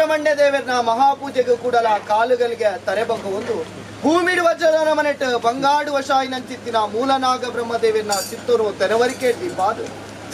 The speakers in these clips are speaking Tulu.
ಸುಬ್ರಹ್ಮಣ್ಯ ದೇವರನ ಮಹಾಪೂಜೆಗೂ ಕೂಡಲ ಕಾಲುಗಳಿಗೆ ತರೆಬಗ್ಗುವುದು ಭೂಮಿಡು ವಜ್ರದಾನ ಮನೆಟ್ ಬಂಗಾಡು ವಶಾಯಿನಂಚಿತ್ತಿನ ಮೂಲನಾಗ ಬ್ರಹ್ಮದೇವರನ ಚಿತ್ತೂರು ತೆರವರಿಕೆ ದಿಬ್ಬಾದು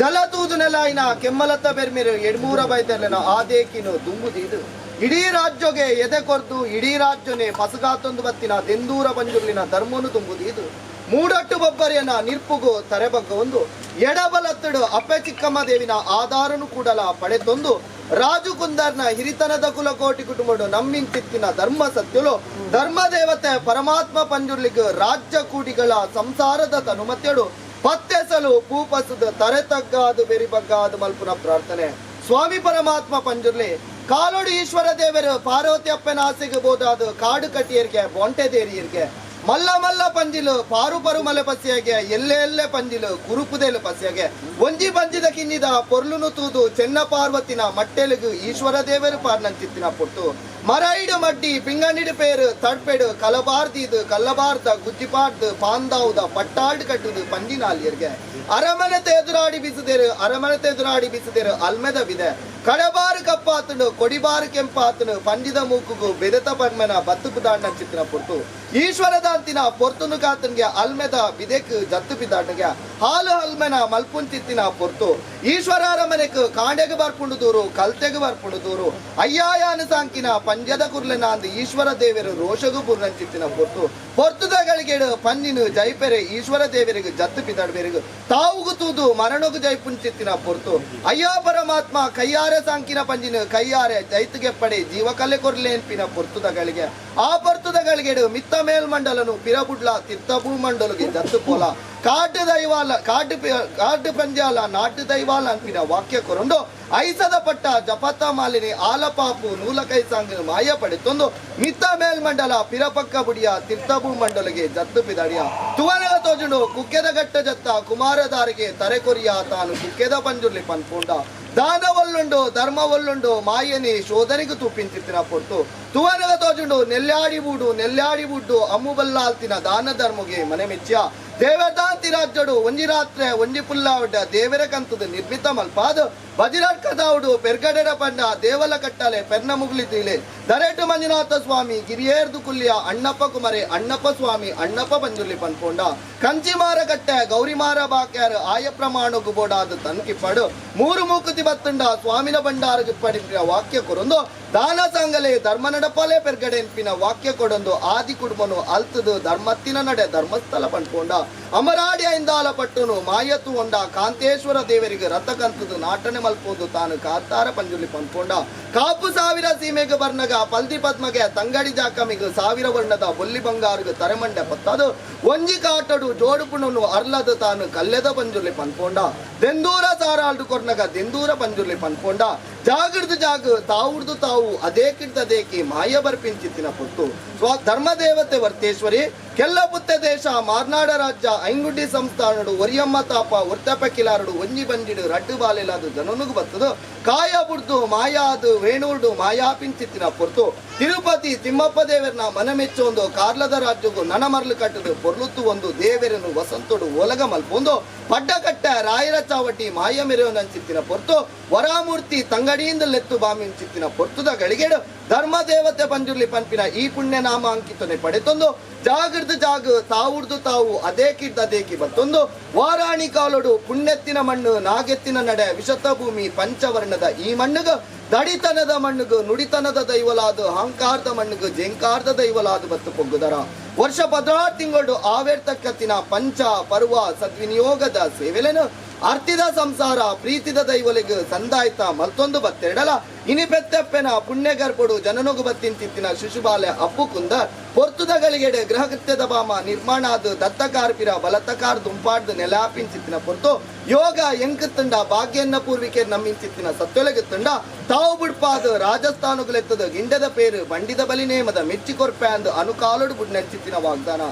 ಜಲ ತೂದು ನೆಲಾಯಿನ ಕೆಮ್ಮಲತ್ತ ಬೆರ್ಮಿರು ಎಡ್ಮೂರ ಬೈದರ್ಲೆನ ಆದೇಕಿನು ದುಂಬುದೀದು ಇಡೀ ರಾಜ್ಯಗೆ ಎದೆ ಕೊರ್ದು ಇಡೀ ರಾಜ್ಯನೇ ಪಸಗಾತೊಂದು ಬತ್ತಿನ ದೆಂದೂರ ಬಂಜುರ್ಲಿನ ಧರ್ಮನು ತುಂಬುದೀದು ಮೂಡಟ್ಟು ಬೊಬ್ಬರಿಯನ ನಿರ್ಪುಗು ತರೆಬಗ್ಗ ಒಂದು ಎಡಬಲತ್ತಡು ಅಪ್ಪೆ ಚಿಕ್ಕಮ್ಮ ದೇವಿನ ಆಧಾರನು ಕೂಡಲ ಪಡೆತೊಂದು ರಾಜು ಕುಂದರ್ನ ಹಿರಿತನದ ಕುಲಕೋಟಿ ಕುಟುಂಬಡು ನಮ್ಮಿಂತಿತ್ತಿನ ಧರ್ಮ ಸತ್ಯಲು ಧರ್ಮ ದೇವತೆ ಪರಮಾತ್ಮ ಪಂಜುರ್ಲಿಗ್ ರಾಜ್ಯ ಕೂಡಿಗಳ ಸಂಸಾರದ ತನುಮತ್ಯಡು ಪತ್ತೆಸಲು ಪೂಪಸದ ತರೆ ತಗ್ಗಾದು ಬೆರಿ ಬಗ್ಗಾದು ಮಲ್ಪುನ ಪ್ರಾರ್ಥನೆ. ಸ್ವಾಮಿ ಪರಮಾತ್ಮ ಪಂಜುರ್ಲಿ ಕಾಲೋಡು ಈಶ್ವರ ದೇವರು ಪಾರ್ವತಿ ಅಪ್ಪನ ಆಸೆಗೆ ಬೋದಾದು ಕಾಡು ಕಟ್ಟಿಯರ್ಗೆ ಬೊಂಟೆ ದೇರಿಯರ್ಗೆ ಮಲ್ಲ ಮಲ್ಲ ಪಂಜಿಲು ಪಾರು ಪರು ಮಲೆ ಪಸಿಯಾಗೆ ಎಲ್ಲೆ ಎಲ್ಲೆ ಪಂಜಿಲು ಕುರುಪುದೇಲು ಪಸಿಯಾಗೆ ಒಂಜಿ ಪಂಜಿದ ಕಿನ್ನಿದ ಪೊರ್ಲುನು ತೂದು ಚೆನ್ನ ಪಾರ್ವತಿನ ಮಟ್ಟೆಲುಗು ಈಶ್ವರ ದೇವರು ಪಾರ್ನಂಚಿತ್ತಿನ ಪೊಟ್ಟು ಮರೈಡು ಮಡ್ಡಿ ಪಿಂಗಣಿಡು ಪೇರು ತಡ್ಪೆಡು ಕಲಬಾರ್ದಿದು ಕಲ್ಲಬಾರ್ದ ಗುಜ್ಜಿಪಾರ್ದು ಪಾಂದಾವುದ ಪಟ್ಟಾಡು ಕಟ್ಟುದು ಪಂಜಿನಾಲಿಯರ್ಗೆ ಅರಮನೆ ಎದುರಾಡಿ ಬಿಸುದೇರು ಅರಮನೆ ಎದುರಾಡಿ ಬಿಸುದೇರು ಅಲ್ಮೆದ ಬಿದೆ ಕಡಬಾರು ಕಪ್ಪಾತನು ಕೊಡಿಬಾರು ಕೆಂಪಾತನು ಪಂಜಿದ ಮೂಕುಗು ಬೆದೆತ ಪನ್ಮೆನ ಬತ್ತು ಪುದಾಂಡ ಚಿತ್ತಿನ ಪೊರ್ತು ಈಶ್ವರದಾಂತಿನ ಪೊರ್ತುನು ಕಾತನ್ಗೆ ಅಲ್ಮೆದ ಬಿದೆಕ್ ಜತ್ತು ಬಿದಾಂಡಗೆ ಹಾಲು ಹಲ್ಮೆನ ಮಲ್ಪುಂಚಿತ್ತಿನ ಪೊರ್ತು ಈಶ್ವರ ಅರಮನೆಕ್ ಕಾಂಡೆಗ್ ಬರ್ಪುಂಡು ದೂರು ಕಲ್ತೆಗ್ ಬರ್ಪುಂಡು ದೂರು ಅಯ್ಯಾಯಾನ ಸಾಂಕಿನ ಪಂಜದ ಕುರ್ಲೆನಾಂದು ಈಶ್ವರ ದೇವರು ರೋಷಗು ಪೂರ್ಣಂಚಿತ್ತಿನ ಪೊರ್ತು ಪೊರ್ತುದ ಗಳಿಗೆಡು ಪಂಜಿನು ಜೈಪೆರೆ ಈಶ್ವರ ದೇವರಿಗೆ ಜತ್ತು ಬಿದಾಡ್ಬೇರಿಗು ತಾವುಗು ತೂದು ಮರಣಗು ಜೈಪುಂಚಿತ್ತಿನ ಪೊರ್ತು ಅಯ್ಯ ಪರಮಾತ್ಮ ಕೈಯಾರೆ ಸಾಂಕಿನ ಪಂಜಿನ ಕೈಯಾರೆ ಜೈತುಗೆಪ್ಪಡೆ ಜೀವಕಲೆ ಕೊರ್ಲೇನ್ಪಿನ ಪೊರ್ತುದ ಗಳಿಗೆ ಆ ಪೊರ್ತುದ ಗಳಿಗೆಡು ಮಿತ್ತ ಮೇಲ್ಮಂಡಲನು ಪಿರಬುಡ್ಲ ತಿತ್ತಭೂ ಮಂಡಲಗೆ ಜತ್ತು ಪೋಲ ಕಾಟು ದೈವಾಲ ಕಾಟು ಕಾಟು ಪಂಜಾಲ ನಾಟು ದೈವಾಲ ಅನ್ಪಿನ ವಾಕ್ಯ ಕೊರೊಂಡು ಐಸದ ಪಟ್ಟ ಜಪತ ಮಾಲಿನಿ ಆಲಪಾಪು ನೂಲಕೈ ಸಾಂಗನು ಮಾಯ ಪಡೆತೊಂದು ಮಿತ್ತ ಮೇಲ್ಮಂಡಲ ಪಿರಪಕ್ಕ ಬುಡಿಯ ತಿರ್ತಭೂ ಮಂಡಲಗೆ ಜತ್ತು ಪಿದಡಿಯ ತುವನಗ ತೋಜುಂಡು ಕುಕ್ಕೆದ ಗಟ್ಟ ಜತ್ತ ಕುಮಾರದಾರಿಗೆ ತರೆಕೊರಿಯ ತಾನು ಕುಕ್ಕೆದ ಪಂಜುರ್ಲಿ ಪನ್ಪುಂಡ ದಾನವಲ್ಲುಂಡು ಧರ್ಮವಲ್ಲುಂಡು ಮಾಯನಿ ಶೋಧನೆಗೆ ತೂಪಿಂಚಿತ್ತಿನ ಪೊರ್ತು ತುವನಗ ತೋಜುಂಡು ನೆಲ್ಲಾಡಿ ಬೂಡು ನೆಲ್ಲಾಡಿ ಬುಡ್ಡು ಅಮ್ಮುಬಲ್ಲಾಲ್ತಿನ ದಾನ ಧರ್ಮಗೆ ಮನೆ ಮೆಚ್ಚ ದೇವದಾಂತಿ ರಾಜ್ಯಡು ಒಂಜಿ ರಾತ್ರೆ ಒಂಜಿ ಪುಲ್ಲಾವಡ ದೇವರ ಕಂತದ ನಿರ್ಮಿತ ಮಲ್ಪಾದು ಬಜಿರಡ್ಕದಾವುಡು ಪೆರ್ಗಡೆರ ಪಂಡ ದೇವಲ ಕಟ್ಟಲೆ ಪೆರ್ನ ಮುಗ್ಲಿದ್ದೀಲೆ ದರೆಟು ಮಂಜುನಾಥ ಸ್ವಾಮಿ ಗಿರಿಯೇರ್ದು ಕುಲ್ಲಿಯ ಅಣ್ಣಪ್ಪ ಕುಮರೆ ಅಣ್ಣಪ್ಪ ಸ್ವಾಮಿ ಅಣ್ಣಪ್ಪ ಪಂಜುರ್ಲಿ ಪನ್ಪೊಂಡ ಕಂಚಿಮಾರ ಕಟ್ಟೆ ಗೌರಿಮಾರ ಬಾಕ್ಯಾರು ಆಯ ಪ್ರಮಾಣಗು ಬೋಡಾದ ತನ್ಕಿಪ್ಪಡು ಮೂರು ಮೂಕುತಿ ಬತ್ತುಂಡ ಸ್ವಾಮಿನ ಭಂಡಾರಗೆ ಪಡಿಪಿನ ವಾಕ್ಯ ಕೊರೊಂದು ದಾನ ಸಂಗಲೆ ಧರ್ಮ ನಡಪಾಲೆ ಪೆರ್ಗಡೆ ಎನ್ಪಿನ ವಾಕ್ಯ ಕೊಡೊಂದು ಆದಿ ಕುಡುಮನು ಅಲ್ತದು ಧರ್ಮತ್ತಿನ ನಡೆ ಧರ್ಮಸ್ಥಳ ಪನ್ಪೊಂಡ ಅಮರಾಡಿ ಐಂದಾಲ ಪಟ್ಟುನು ಮಾಯತು ಒಂಡ ಕಾಂತೇಶ್ವರ ದೇವರಿಗೆ ರಥ ಕಂತದು ನಾಟನೆ ಮಲ್ಪೊಂದು ತಾನು ಕಾತಾರ ಪಂಜುಲಿ ಪನ್ಪೊಂಡ ಕಾಪು ಸಾವಿರ ಸೀಮೆಗೆ ಬರ್ನಗ ಪಲ್ದಿ ಪದ್ಮಗೆ ತಂಗಡಿ ಜಾಕಮಿಗೆ ಸಾವಿರ ವರ್ಣದ ಬೊಲ್ಲಿ ಬಂಗಾರುಗ ತರೆಮಂಡೆ ಪತ್ತದು ಒಂಜಿ ಕಾಟಡು ಜೋಡುಪುಣನು ಅರ್ಲದ ತಾನು ಕಲ್ಲೆದ ಪಂಜುರ್ಲಿ ಪನ್ಪೊಂಡ ದೆಂದೂರ ಸಾರಾಲ್ಡು ಕೊರ್ನಗ ದೆಂದೂರ ಪಂಜುರ್ಲಿ ಪನ್ಪೊಂಡ ಜಾಗೃತ ಜಾಗ ತಾವುಡ್ದು ತಾವು ಅದೇ ಕಿಡ್ದದೇಕಿ ಮಾಯ ಬರ್ಪಿಂಚಿತ್ತಿನ ಪೊತ್ತು ಸ್ವ ಧರ್ಮದೇವತೆ ವರ್ತೇಶ್ವರಿ ಕೆಲ್ಲಪುತ್ತೆ ದೇಶ ಮಾರ್ನಾಡ ರಾಜ್ಯ ಐಂಗುಡ್ಡಿ ಸಂಸ್ಥಾನಡು ಒರಿಯಮ್ಮ ತಾಪ ಒರ್ತಪ ಕಿಲಾರುಡು ಒಂಜಿ ಬಂಜಿಡು ರಡ್ಡು ಬಾಲೆಲಾದು ಜನನುಗು ಬತ್ತದು ಕಾಯ ಬುಡ್ದು ಮಾಯಾದು ವೇಣೂರ್ಡು ಮಾಯಾಪಿಂಚಿತ್ತಿನ ಪೊರ್ತು ತಿರುಪತಿ ತಿಮ್ಮಪ್ಪ ದೇವರನ ಮನಮೆಚ್ಚೊಂದು ಕಾರ್ಲದ ರಾಜ್ಯಗೂ ನನಮರ್ಲು ಕಟ್ಟದು ಪೊರ್ಲುತ್ತು ಒಂದು ದೇವರನು ವಸಂತೋಡು ಒಲಗ ಮಲ್ಪೊಂದು ಪಡ್ಡಕಟ್ಟ ರಾಯರ ಚಾವಟಿ ಮಾಯ ಮೆರೆಯೋನಂಚಿತ್ತಿನ ಪೊರ್ತು ವರಾಮೂರ್ತಿ ತಂಗಡಿಯಿಂದ ಲೆತ್ತು ಬಾಮಿಂಚಿತ್ತಿನ ಪೊರ್ತುದ ಗಳಿಗೆಡು ಧರ್ಮ ದೇವತೆ ಪಂಜುರ್ಲಿ ಪನ್ಪಿನ ಈ ಪುಣ್ಯ ನಾಮ ಅಂಕಿತನೆ ಪಡೆತೊಂದು ಜಾಗೃತ ಜಾಗ ತಾವುಡ್ದು ತಾವು ಅದೇ ಕಿಡ್ದ ಅದೇಕಿ ಬತ್ತೊಂದು ವಾರಾಣಿ ಕಾಲೊಡು ಪುಣ್ಯತ್ತಿನ ಮಣ್ಣು ನಾಗೆತ್ತಿನ ನಡೆ ವಿಷತ ಭೂಮಿ ಪಂಚವರ್ಣದ ಈ ಮಣ್ಣುಗ ದಡಿತನದ ಮಣ್ಣುಗು ನುಡಿತನದ ದೈವಲಾದು ಅಹಂಕಾರದ ಮಣ್ಣುಗು ಜೇಂಕಾರದ ದೈವಲಾದು ಬತ್ತು ಪೊಗ್ಗುದರ ವರ್ಷ 16 ತಿಂಗಳು ಆವೇರ್ತಕ್ಕತ್ತಿನ ಪಂಚ ಪರ್ವ ಸದ್ವಿನಿಯೋಗದ ಸೇವೆಲೆನು ಅರ್ತಿದ ಸಂಸಾರ ಪ್ರೀತಿದ ದೈವಲಿಗೆ ಸಂದಾಯ್ತ ಮಲ್ತೊಂದು ಬತ್ತೆರಡಲ ಇನಿ ಪೆತ್ತಪ್ಪೆನ ಪುಣ್ಯ ಗರ್ಭಡು ಜನನೊಗು ಬತ್ತಿಂತಿತ್ತಿನ ಶಿಶುಬಾಲೆ ಅಪ್ಪು ಕುಂದ ಪೊರ್ತುದ ಗಳಿಗೆಡೆ ಗೃಹಕೃತ್ಯದ ಬಾಮ ನಿರ್ಮಾಣ ಅದು ದತ್ತಕಾರ್ಪಿರ ಬಲತಕಾರ್ ದುಂಪಾಡ್ದು ನೆಲಾಪಿಂಚಿತ್ತಿನ ಪೊರ್ತು ಯೋಗ ಎಂಕುತ್ತುಂಡ ಭಾಗ್ಯನ್ನ ಪೂರ್ವಿಕೆ ನಮ್ಮಿಂಚಿತ್ತಿನ ಸತ್ಯೊಲಗುತ್ತುಂಡ ತಾವು ಬುಡ್ಪಾದ ರಾಜಸ್ಥಾನಗುಲೆತ್ತದ ಗಿಂಡದ ಪೇರು ಬಂಡಿದ ಬಲಿ ನೇಮದ ಮೆಚ್ಚಿಕೊರ್ಪೆ ಅಂದು ಅನುಕಾಲೊಡು ಬುಡ್ನಂಚಿತ್ತಿನ ವಾಗ್ದಾನ.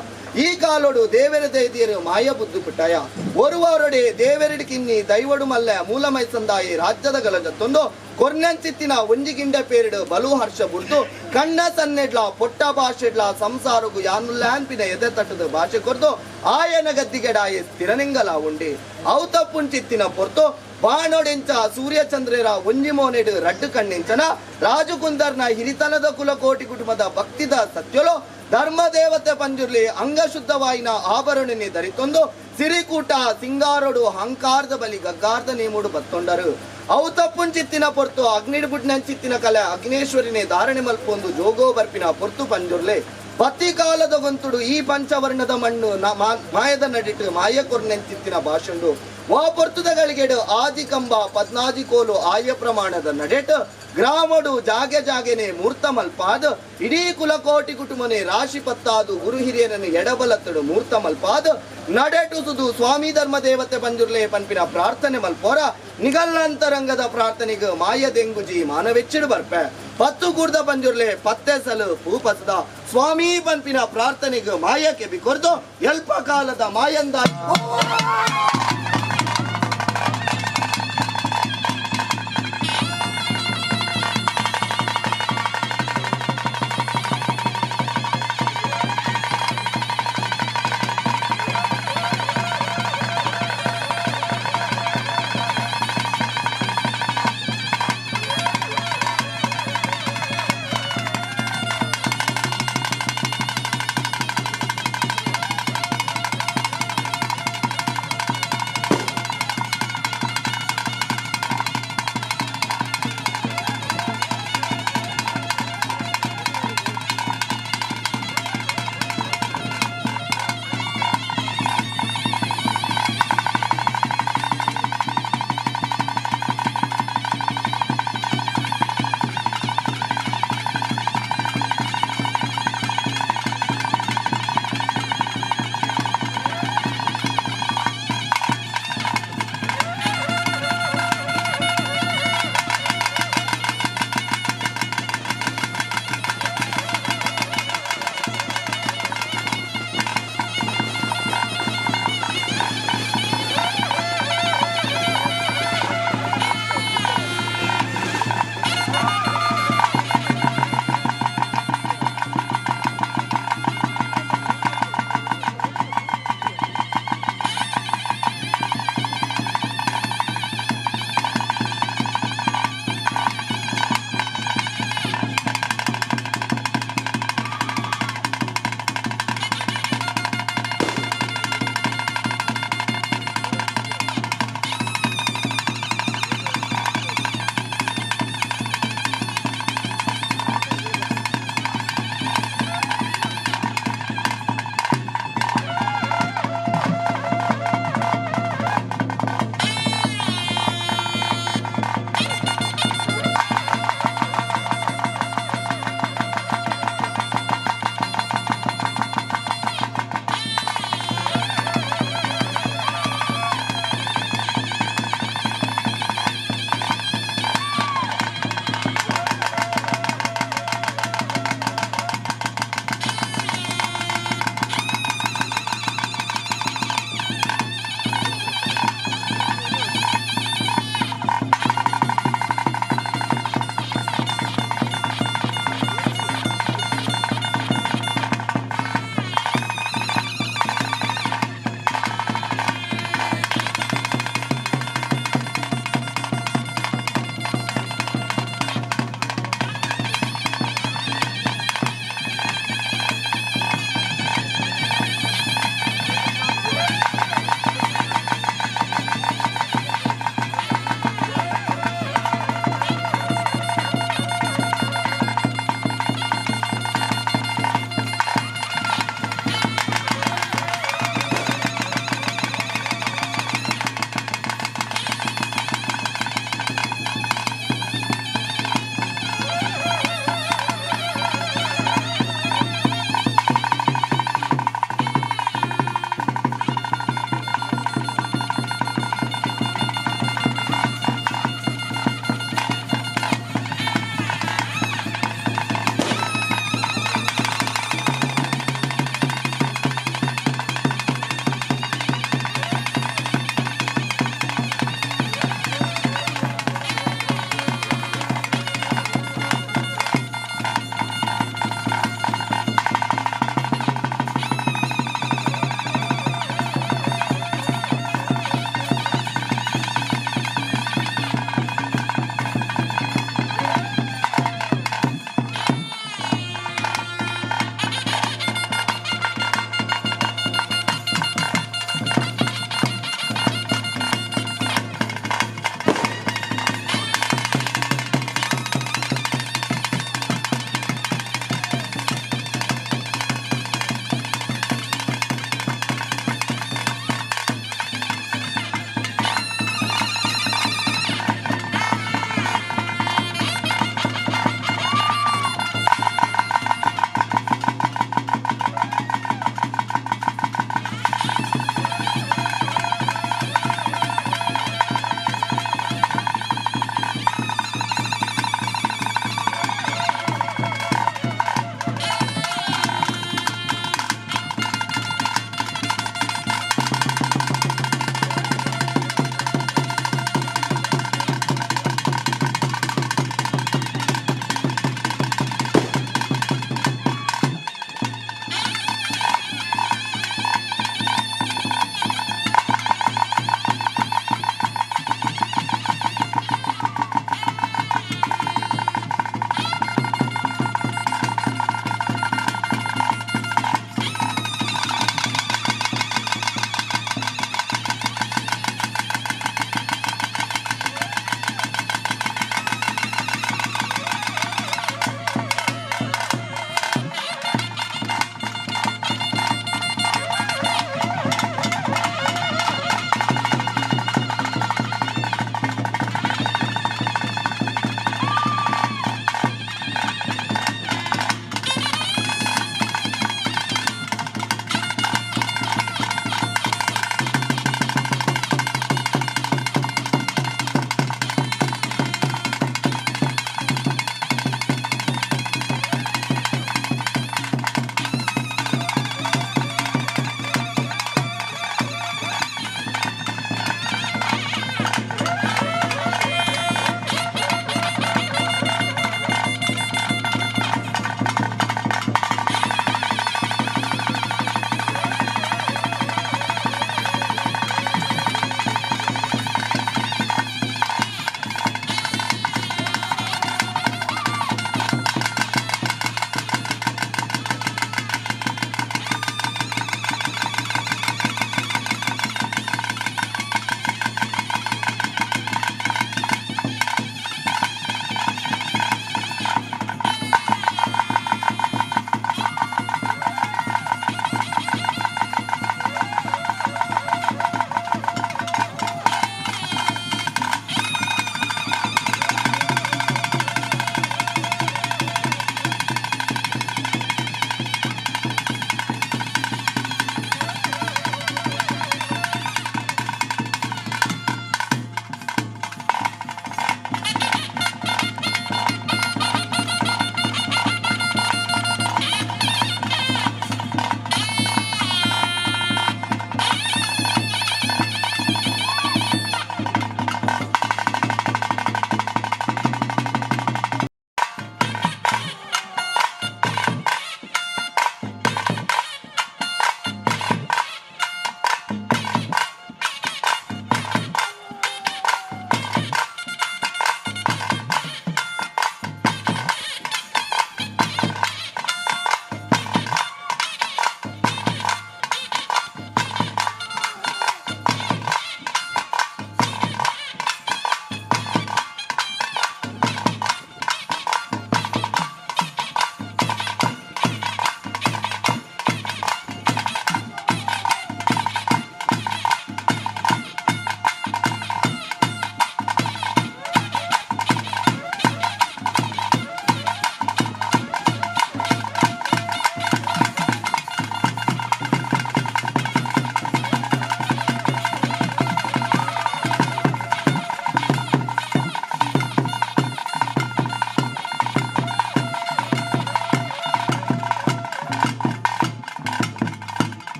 ಈ ಕಾಲೊಡು ದೇವರ ದೈದಿಯರು ಮಾಯ ಬುದ್ದು ಪುಟ್ಟಾಯ ಒರುವರೊಡೆ ದೇವರಡಿ ಕಿನ್ನಿ ದೈವಡು ಮಲ್ಲ ಮೂಲ ಮೈಸಂದಾಯಿ ರಾಜ್ಯದ ಗಲಜತ್ತೊಂದು ಕೊರ್ನಂಚಿತ್ತಿನ ಒಂಜಿ ಗಿಂಡ ಪೇರಿಡು ಬಲು ಹರ್ಷ ಬುಡ್ದು ಕಣ್ಣ ಸನ್ನೆಡ್ಲ ಪೊಟ್ಟ ಭಾಷೆಡ್ಲ ಸಂಸಾರಗು ಯಾನುಲ್ಲಾನ್ಪಿನ ಎದೆ ತಟ್ಟದ ಭಾಷೆ ಕೊರ್ದು ಆಯನ ಗದ್ದಿಗೆಡಾಯಿ ಸ್ಥಿರನಿಂಗಲ ಉಂಡಿ ಔತ ಪುಂಚಿತ್ತಿನ ಪೊರ್ತು ಬಾಣೊಡೆಂಚ ಸೂರ್ಯಚಂದ್ರರ ಒಂಜಿ ಮೋನೆಡ್ ರಡ್ಡು ಕಣ್ಣೆಂಚನ ರಾಜಕುಂದರ್ನ ಹಿರಿತನದ ಕುಲಕೋಟಿ ಕುಟುಂಬದ ಭಕ್ತಿದ ಸತ್ಯಲೋ ಧರ್ಮ ದೇವತೆ ಪಂಜುರ್ಲಿ ಅಂಗಶುದ್ಧವಾಯಿನ ಆಭರಣನೆ ಧರಿತೊಂದು ಸಿರಿಕೂಟ ಸಿಂಗಾರೊಡು ಹಂಕಾರದ ಬಲಿ ಗಗ್ಗಾರ್ದ ನೇಮುಡು ಬತ್ತೊಂಡರು. ಅವು ತಪ್ಪುಂಚಿತ್ತಿನ ಪೊರ್ತು ಅಗ್ನಿಡ್ ಬುಡ್ನಂಚಿತ್ತಿನ ಕಲೆ ಅಗ್ನೇಶ್ವರಿನೇ ಧಾರಣೆ ಮಲ್ಪೊಂದು ಜೋಗೋ ಬರ್ಪಿನ ಪೊರ್ತು ಪಂಜುರ್ಲೆ. ಬತ್ತಿ ಕಾಲದ ಗೊಂತುಡು ಈ ಪಂಚವರ್ಣದ ಮಣ್ಣು ಮಾಯದ ನಡಿಟ್ಟು ಮಾಯ ಕೊರ್ನೆಂಚಿತ್ತಿನ ಭಾಷಂಡು ವಾ ಪೊರ್ತುದ ಗಳಿಗೆಡು ಆದಿ ಕಂಬ ಪದ್ನಾದಿ ಕೋಲು ಆಯ ಪ್ರಮಾಣದ ನಡೆಟ್ ಗ್ರಾಮಡು ಜಾಗೆ ಜಾಗೆನೆ ಮೂರ್ತ ಮಲ್ಪಾದ್ ಇಡೀ ಕುಲಕೋಟಿ ಕುಟುಂಬನೆ ರಾಶಿ ಪತ್ತಾದು ಗುರು ಹಿರಿಯರನ್ನು ಎಡಬಲತ್ತಡು ಮೂರ್ತ ಮಲ್ಪಾದ್ ನಡೆಟುಸುದು ಸ್ವಾಮಿ ಧರ್ಮ ದೇವತೆ ಪಂಜುರ್ಲೆ ಪನ್ಪಿನ ಪ್ರಾರ್ಥನೆ ಮಲ್ಪೋರ ನಿಗಲ್ಲಂತರಂಗದ ಪ್ರಾರ್ಥನೆಗೆ ಮಾಯದೆಂಗುಜಿ ಮಾನವೆಚ್ಚಿಡು ಬರ್ಪೆ. ಪತ್ತು ಕೂರ್ದ ಪಂಜುರ್ಲೆ ಪತ್ತೆ ಸಲು ಪೂಪಸದ ಸ್ವಾಮಿ ಪನ್ಪಿನ ಪ್ರಾರ್ಥನೆಗೆ ಮಾಯಕ್ಕೆ ಬಿಕೊರ್ದು ಎಲ್ಪ ಕಾಲದ ಮಾಯಂದ.